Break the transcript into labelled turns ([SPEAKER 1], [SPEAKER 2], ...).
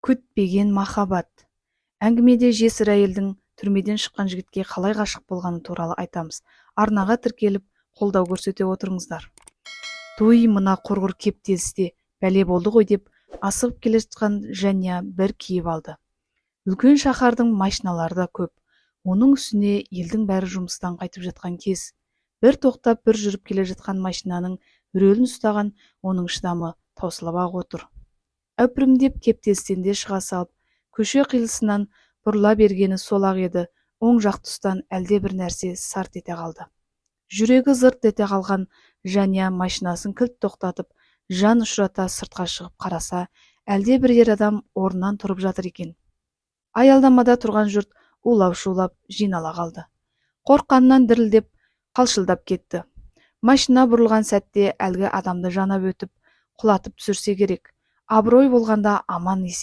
[SPEAKER 1] Күтпеген махаббат. Әңгімеде жесір әйелдің түрмеден шыққан жігітке қалай ғашық болғаны туралы айтамыз. Арнаға тіркеліп, қолдау көрсете отырыңыздар. Туй, мына құрғыр кептелісте бәле болды ғой деп асығып келе жатқан Жәния бір киіп алды. Үлкен шаһардың машиналары да көп. Оның үстіне елдің бәрі жұмыстан қайтып жатқан кез. Бір тоқтап, бір жүріп келе жатқан машинаның рөлін ұстаған оның шыдамы таусылып-ақ отыр. Әупірімдеп кептелістен де шыға салып, көше қиылысынан бұрыла бергені сол-ақ еді, оң жақ тұстан әлде бір нәрсе сарт ете қалды. Жүрегі зырт ете қалған Жәния машинасын кілт тоқтатып, жан ұшырата сыртқа шығып қараса, әлде бір ер адам орнынан тұрып жатыр екен. Аялдамада тұрған жұрт улап-шулап жинала қалды. Қорыққанынан дірілдеп, қалшылдап кетті. Машина бұрылған сәтте әлгі адамды жанап өтіп, құлатып түсірсе керек. Абырой болғанда аман есен.